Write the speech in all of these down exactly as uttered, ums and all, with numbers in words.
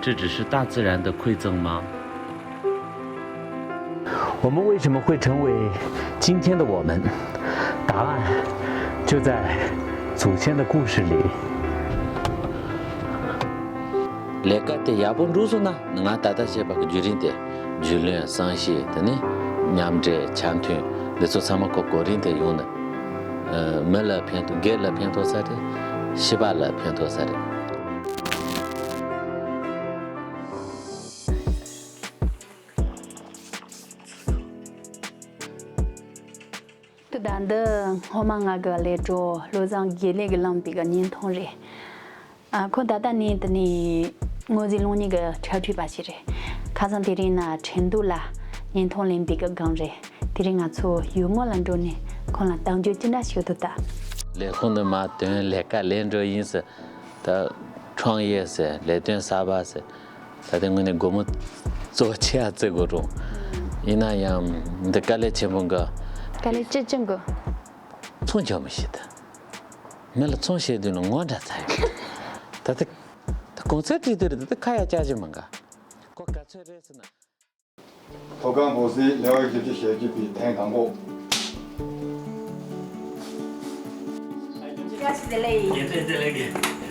这只是大自然的馈赠吗？我们为什么会成为今天的我们？答案就在祖先的故事里。 ལས་ཀ་དེ་ཡག་པོ་འགྲུབ་སོང་ན་ང་ད་ལྟ་བཤད་པ་གི་བརྒྱུད་རིམ་དེ་རྒྱུས་ལོན་བསམ་ཤེས་དེ་ནི་མཉམ་འབྲེལ་འཆམ་མཐུན་འདི་ཚོ་ཚང་མ་ཁོ་གོ་རིམ་དེ་ཡོང་ན་མི་ལ་ཕན་ཐོགས་སྒེར་ལ་ཕན་ཐོགས་ས་རེད། ཤེས་པ་ལ་ཕན་ཐོགས་ས་རེད། དུ་ད་འདི་སྔོན་མ་ང་གི་ལས་གྲོགས་བློ་བཟང་དགེ་ལེགས་ཀྱིས་བླངས་པའི་གི་བརྙན་ཐུང་རེད། ཨ། ཁོ་ད་ལྟ་ནས་དེ་ནས་དངོས་ཟིན་སློང་མཁན་གྱི་འཁྲབ་ཁྲིད་པ་ཞིག་རེད། ཁ་སང་དེ་རིང་ན་ཁྲིན་ཏུའུ་ལ་བརྙན་ཐུང་ལེན་པའི་གི་སྒང་རེད། དེ་རིང་ང་ཚོ་ཡུལ་དངོས་ལ་འགྲོ་ནས་ཁོང་ལ་གཏམ་རྒྱུད་ཅི་འདྲ་ཞིག་འདུག་ད། ལས་ཁུངས་ནས་མར་ཐོན། ལས་ཀ་ལས་འགྲོ་ཡིན་ཟེར། ད་创业ཟེར། ལས་དོན་གསར་པ་ཟེར། ད་ལྟའི་ངོས་ནས་སྒོར་མོ་གཙོ་ཆེ་བ་བརྩི་དགོས་རུང་། ཡིན་ན་ཡང་འདི་དཀའ་ལས་ཆེན་པོ་འགའ། དཀའ་ལས་ཅི་ཅི་འགོ། ཚོང་རྒྱག་མི་ཤེས་ད། མི་ལ་ཚོང་བཤད་དུས་ནི་ངོ་འདྲ་ཚ་ཡོད། ད་ལྟ་ད་གོང་ཚད་བྲིས་དུས་རེད། ད་ལྟ་ཁ་ཡ་ཅག་ཅི་མི་འགའ། ཁོ་ག་ཚོད་རེད་ཟེར་ན། མཐོ་སྒང་འབོ་སའི་ལེ་དབར་བཞི་བཅུ་ཞེ་བརྒྱད་པའི་ཐེངས་དང་པོ། བཀྲ་ཤིས་བདེ་ལེགས།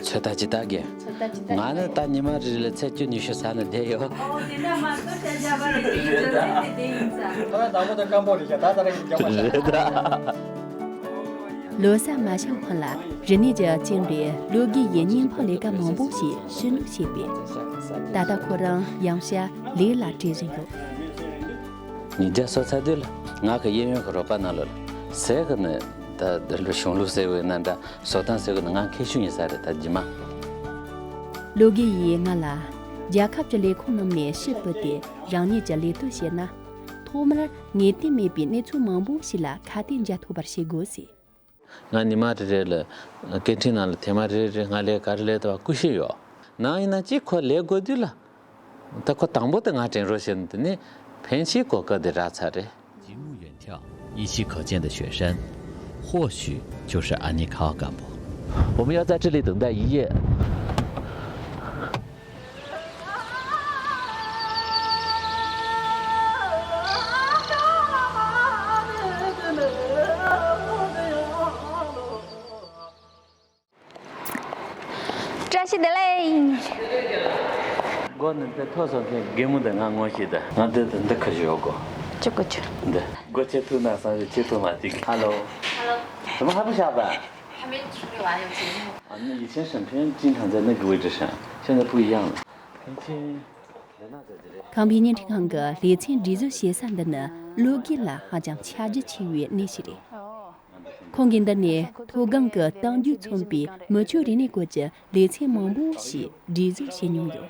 ཚོད་ལྟ་ཇི་ལྟར་དགེ། ཚོད་ལྟ་ཇི་ལྟར་དགེ། ང་ནི་ད་ཉི་མ་རེ་ལ་ཚལ་བཅུ་ཉི་ཤུ་ཟ་ནས་བསྡད་ཡོད། ཨོ་དེ་འདྲ་མ་གཏོགས་ཤ་རྒྱགས་པ་རེད་དེ་ཡིན་ཟེར་དེ་དེ་ཡིན་ས། ཁོ་རང་དང་པོ་དེ་སྐམ་པོ་རེད་ཤག་ད་ད་རེད་རྒྱགས་པ་ཤག་རེད་ད། ལོ་གསར་མ་ཤར་སྔོན་ལ་རིག་གནས་ཀྱི་རྐྱེན་པས་ལོ་དགུའི་ཡི་བརྙན་ཕབ་ལས་ཀ་མང་པོ་ཞིག་ཕྱིར་སློག་བྱས་པས། ད་ལྟ་ཁོ་རང་ཡང་བསྐྱར་ལས་ལ་བྲེལ་བཞིན་ཡོད། ཉིས་བརྒྱ་སོ་ཚར་དུས་ལ་ང་གི་གཡས་གཡོན་གྱི་རོགས་པ་རྣམས་ལ་ཟེར་གི་ནི་ད་འདི་འདྲ་གཞུང་ལུགས་ཟེར་བའི་ནང་འདྲ་བཟོ་སྟངས་ཟེར་གི་ནི་ང་མཁས་ཤོས་ཡིན་ས་རེད་ད་རྗེས་མ། ལོ་དགུའི་ཡིས་ང་ལ་རྒྱལ་ཁབ་ཀྱི་ལས་ཁུངས་རྣམས་ནས་ཕྱིར་བུད་དེ་རང་ཉིད་ཀྱི་ལས་དོན་བྱེད་ན། ཐོག་མར་ངེས་གཏན་མེད་པའི་གནས་ཚུལ་མང་པོ་ཞིག་ལ་ཁ་གཏད་འཇལ་ཐུབ་པར་བྱེད་དགོས་ཟེར། ང་ཉི་མ་རེ་རེ་ལ་སྐད་འཕྲིན་ནང་ལ་ཐེངས་མ་རེ་རེ་ང་ལས་ག་རེ་ལས་དོ་བ་སྐུ་ཞིག་ཡོད། ནང་ཡིན་ན་གཅིག་ཁོ་ལས་དགོས་དུས་ལ། ད་ཁོ་དང་པོ་དེ་ང་དྲན་རོགས་བྱེད་ནི་དེ་ནི་ཕན་ཆད་གོ་སྐབས་དེ་རག་ཚར་རེད། 极目远眺，依稀可见的雪山，或许就是阿尼卡尔干部。我们要在这里等待一夜。 བཀྲ་ཤིས་བདེ་ལེགས། སྒོ་ནས་དེ་ཐོ་སོང་མཁན་རྒན་མོ་དེ་ང་ངོ་ཤེས་ད། ང་འདི་འདི་འདི་ཁ་ཞིག་ཡོད་གོ། ཅི་གོ་ཅི། འདི་སྒོ་ཕྱེ་ཐུབ་ན་བསམ་ཞིག་ཕྱེ་ཐུབ་མ་ཐུབ། ཧ་ལོ། ཧ་ལོ། 怎么还不下班？还没处理完，有节目。啊，那以前审片经常在那个位置上，现在不一样了。天气 ཁམས་པའི་བརྙན་འཕྲིན་ཁང་གི་ལེ་ཚན་སྒྲིག་བཟོ་བྱེད་ས་འདི་ནི་ལོ་རྒན་ལ་ཧ་ཅང་ཆ་རྒྱུས་ཆེ་བའི་གནས་ཤིག་རེད། ཁོང་གིས་འདི་ནས་མཐོ་སྒང་གི་གཏམ་རྒྱུད་མཚོན་པའི་མི་ཆོས་རིག་གནས་སྐོར་གྱི་ལེ་ཚན་མང་པོ་ཞིག་སྒྲིག་བཟོ་བྱེད་མྱོང་ཡོད།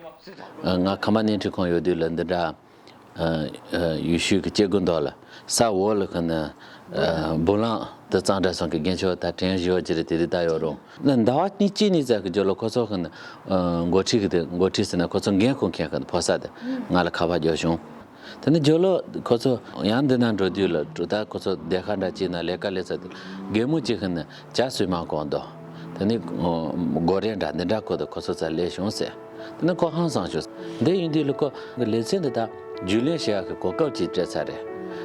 ང་ཁམས་པ་བརྙན་འཕྲིན་ཁང་ཡོད་དུས་ལ་འདི་འདྲ། ཡུལ་ཤུལ་གྱི་སྐྱེ་རྒུ་མདོ་ལ་ས་འོག་ལ་ཁ་ན་འབུམ་རམས་དུ་གཙང་སྦྲ་ཚང་གི་རྒན་ཆོག་ད་དྲན་བཞི་བ་ཅི་རེད་དེ་རིགས་ད་ཡོད་རུང་ན་ཟླ་བ་གཉིས་གཅིག་གཉིས་ཙམ་གྱི་རྒྱབ་ལ་ཁོ་ཚོ་ཁ་ན་འགོ་ཁྲིད་ཀྱི་དེ་འགོ་ཁྲིད་ཟེར་ན་ཁོ་ཚོ་འགན་ཁུར་མཁན་ཁ་ན་ཕོ་གསར་དེ་ང་ལ་ཁ་པར་རྒྱག་བྱུང་། དེ་ནས་རྒྱབ་ལ་ཁོ་ཚོ་ཡང་འདི་ན་འགྲོ་དུས་ལ་གྲུ་ད་ཁོ་ཚོ་སྡེ་ཁག་འདྲ་གཅིག་ན་ལས་ཀ་ལས་ཚར་དུས་རྒན་མོ་གཅིག་ཁ་ན་ཇ་སུས་མ་གོང་དོ། དེ་ནས་སྒོ་རས་འདྲ་འདི་འདྲ་ཁོ་དང་ཁོ་ཚོ་རྩར་སླེབས་བྱུང་ཟེར། དེ་ནས་ཁོ་ཧང་སངས་བྱུང་། འདི་ཡིན་དུས་ལ་ཁོ་ལེ་ཚན་འདི་དག་རྒྱུས་ལོན་བྱེད་ཡག་གི་གོ་སྐབས་ཅིག་སྤྲད་ཚར་རེད།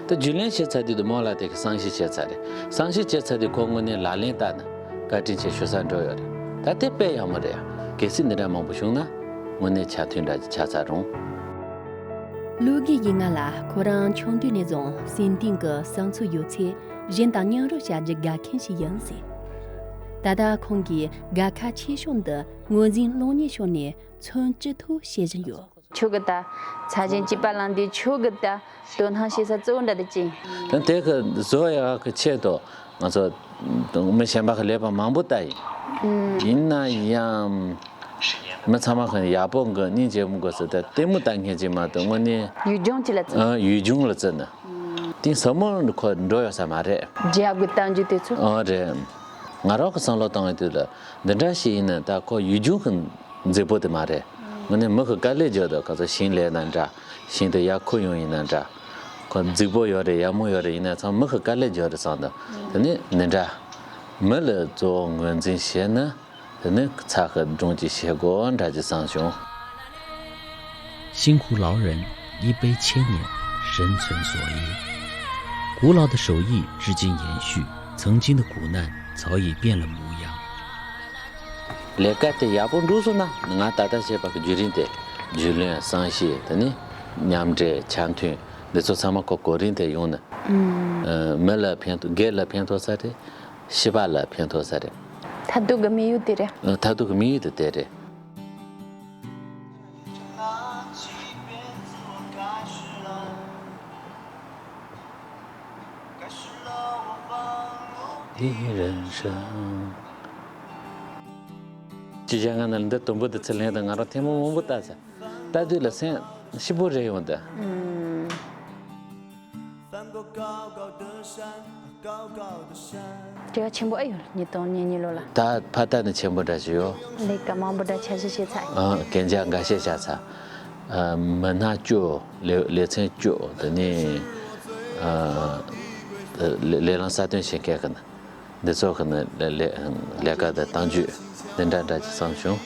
དེ་རྒྱུས་ལོན་བྱས་ཚར་དུས་དུ་མོ་ལ་དེ་གི་བསམ་ཤེས་བྱས་ཚར་རེད། བསམ་ཤེས་བྱས་ཚར་དུས་ཁོ་དངོས་གནས་ལག་ལེན་བསྟར་ན་བཀའ་དྲིན་ཆེ་ཞུ་ས་འགྲོ་ཡོད་རེད། ད་དེ་དཔེ་ཡག་མོ་རེད་ཡ། གལ་སྲིད་འདི་འདྲ་མང་པོ་བྱུང་ན་དངོས་གནས་ཆ་མཐུན་འདྲ་ཅིག་ཆགས་ཚར་རུང་། ལོ་རྒན་ཡིས་ང་ལ་ཁོ་རང་ཆུང་དུས་ནས་བཟུང་སེམས་གཏིང་གི་བསམ་ཚུལ་ཡོད་ཚེ་གཞན་དང་མཉམ་རུབ་བྱ་རྒྱུ་དགའ་མཁན་ཞིག་ཡིན་ཟེར། ད་ལྟ་ཁོང་གིས་དགའ་ཁ་ཆེ་ཤོས་འདི་ངོས་འཛིན་སློང་ཉེས་ཤོར་ནས་མཚོན་བཅུད་ཐུག་བྱེད་བཞིན་ཡོད། ཁྱོད་ཀྱི་ད་ཚ་ཞིང་སྐྱིད་པ་ལངས་དུས་ཁྱོད་ཀྱི་ད་དོ་སྣང་བྱེད་ས་གཙོ་བོ་འདྲ་དེ་ཅི། ད་དེ་གི་བཟོ་ཡག་གི་ཆེད་དུ་ང་ཚོ་མི་གཞན་པ་གི་ལས་པ་མང་པོ་ལྟ་ཡིན། ཡིན་ན་ཡང་མི་ཚང་མ་གི་ཡག་པོ་གི་སྙིང་རྗེ་མོ་གི་ཟེར་ད་ལྟད་མོ་ལྟ་མཁན་ཅིག་མ་གཏོགས་དངོས་གནས་ཡུལ་ལྗོངས་ཅིག་ལ་བརྩི། ཡུལ་ལྗོངས་ལ་བརྩི་ན། དེང་ཟབ་མོ་ཁོ་འགྲོ་ཡོད་ས་མ་རེད། རྒྱལ་ཡབ་ཀྱི་གཏམ་རྒྱུད་དེ་ཚོ། ཨ་རེད། ང་རང་གི་བསམ་བློ་བཏང་བའི་དུས་ལ་འདི་འདྲ་ཞིག་ཡིན་ན་ད་ཁོ་ཡུལ་ལྗོངས་ཀྱི་མཛེས་པོ་དེ་མ་རེད། དངོས་གནས་མི་གི་དཀའ་ལས་བརྒྱབ་དུས་ཁོ་ཚོ་ཞིང་ལས་ན་འདྲ། ཞིང་དུ་ཡར་ཁུར་ཡོང་ཡིན་ན་འདྲ། ཁོ་རྫིག་པོ་ཡོད་རེད་ཡག་མོ་ཡོད་རེད་ཡིན་ན་ཚང་མི་གི་དཀའ་ལས་བརྒྱབ་རེད་བསམ་དུས་དེ་ནས་འདི་འདྲ་མི་ལ་གཙོ་བོ་ངོས་འཛིན་བྱས་ན། དེ་ནས་ཚ་ཁ་སྒྲུང་ཅིག་བཤད་དགོས་འདྲ་ཅིག་བསམ་བྱུང་། 辛苦劳人，一杯千年，深存所以。古老的手艺至今延续，曾经的苦难早已变了模样。ལས་ཀ་དེ་ཡག་པོ་འགྲོ་སོང་ན་ང་ད་ལྟ་བྱས་པ་གི་བརྒྱུད་རིམ་དེ། རྒྱུས་ལོན། བསམ་ཤེས། དེ་ནས་མཉམ་འབྲེལ། ཆ་མཐུན། འདི་ཚོ་ཚང་མ་ཁོ་གོ་རིམ་དེ་ཡོང་ནས། ཨུམ། ཨ། མི་ལ་ཕན་ཐོགས། སྒེར་ལ་ཕན་ཐོགས་ས་རེད། སྤྱི་པ་ལ་ཕན་ཐོགས་ས་རེད། མཐར་ཐུག་གི་དམིགས་ཡུལ་དེ་རེད། ཨ། མཐར་ཐུག་གི་དམིགས་ཡུལ་དེ་དེ་རེད། ཅི་བྱ་ང་ནི་འདི་དུམ་བུ་འདི་ཚུར་ལེན་དང་ང་རང་ཐེངས་མ་མང་པོ་ལྟ་ཚར། ལྟ་དུས་ལ་སེམས་སྐྱིད་པོ་རེད་ཡོང་དུས། ཨུམ། བྲེལ་བ་ཆེན་པོ་ཨེ་ཡོད་ཉིས་སྟོང་ཉེར་གཉིས་ལོ་ལ། ད་ཕ་ད་ནི་ཆེན་པོ་འདྲ་ཞིག་ཡོད། ལས་ཀ་མང་པོ་འདྲ་འཆར་གཞི་བྱས་ཚར། ཨ། གན་རྒྱ་འགའ་ཤས་བཞག་ཚར། ཨ། མི་སྣ་བཅུ། ལེ་ལེ་ཚན་བཅུ། དེ་ནས། ཨ། ལེ་ལེ་ལམ་གསར་གཏོད་བྱེད་མཁན་གྱི་ནི། འདི་ཚོ་གི་ནི་ལས་ལས་ལས་ཀ་དང་གཏམ་རྒྱུད་འདི་འདྲ་འདྲ་ཅིག་བསམ་བྱུང་།